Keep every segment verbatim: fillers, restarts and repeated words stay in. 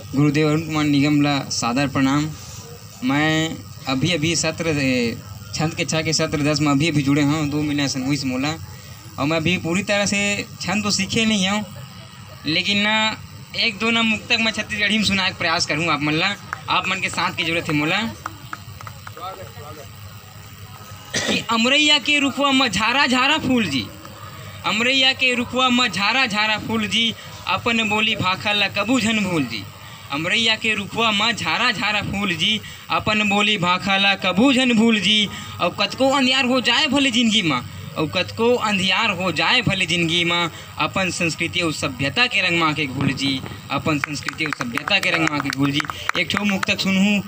गुरुदेव अरुण कुमार निगम ला सादर प्रणाम। मैं अभी-अभी सत्र, ए, छंद के छा के सत्र दस में अभी-अभी जुड़े हंव, दो महीना असन होइस मोला, अउ मैं अभी पूरी तरह से छंद तो सीखे नहीं हंव, लेकिन ना एक दो ना मुक्तक मैं छत्तीसगढ़ी में सुनाए के प्रयास करहूं आप मन ला, आप मन के साथ के जरूरत हे मोला। कि अमरैया के रुखवा म झारा झारा फूल जी, अमरैया के रुखवा म झारा झारा फूल जी, अपन बोली भाखा ला कभू झन भूल जी। अमरैया के रुखवा म झारा झारा फूल जी, अपन बोली भाखा ला कभू झन भूल जी। अउ कतको अंधियार हो जाए भले जिंदगी म, अउ कतको अंधियार हो जाए भले जिंदगी म, अपन संस्कृति अउ सभ्यता के रंग मा के घुल जी, अपन संस्कृति अउ सभ्यता के रंग मा के घुल जी। एक ठो मुक्तक सुनहूं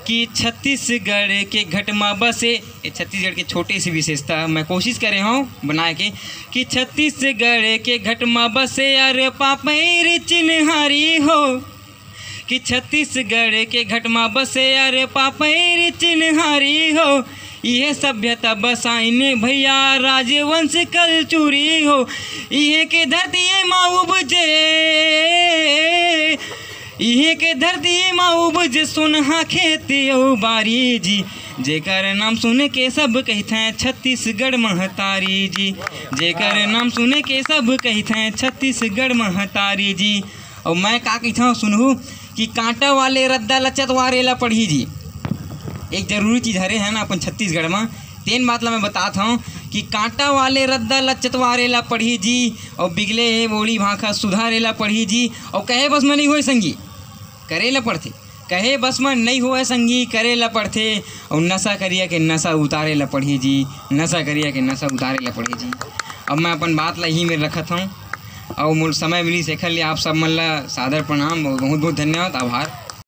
कि छत्तीसगढ़ के घट मा बसे, ये छत्तीसगढ़ के छोटे से विशेषता मैं कोशिश करे हंव बनाए के, कि छत्तीसगढ़ के घट मा बसे अरे पापैर चिन्हारी हो, कि छत्तीसगढ़ के घट मा बसे अरे पापैर चिन्हारी हो, इहे सभ्यता बसाइन भैया राजवंश कलचुरी हो, इहे के धरती मा उपजे, इहे के धरती मा उपजे सोनहा खेत अउ बारी जी, जेकर नाम सुन के सब कहिथें छत्तीसगढ़ महतारी जी, जेकर नाम सुन के सब कहिथें छत्तीसगढ़ महतारी जी। अउ मैं का कहिथंव सुनहू कि कांटा वाले रद्दा ल चतवारे ला पड़ही जी। एक जरूरी चीज हरे हे ना अपन छत्तीसगढ़ म, तेन बात ला मैं बतात हंव कि कांटा वाले रद्दा ल चतवारे ला पड़ही जी, अउ बिगले हे बोली भाखा सुधारे ला पड़ही जी। अउ कहे बस म नइ होय संगी, करे ला पड़थे, कहे बस म नइ होय संगी, करे ला पड़थे। अउ नशा करिया के नशा उतारे ला पड़ही जी, नशा करिया के नशा उतारे ला पड़ही जी। अब मैं अपन बात ला इही मेर रखत हंव, अउ मोला समय मिलिस एखर ले आप सब मन ला सादर प्रणाम अउ बहुत बहुत धन्यवाद, आभार।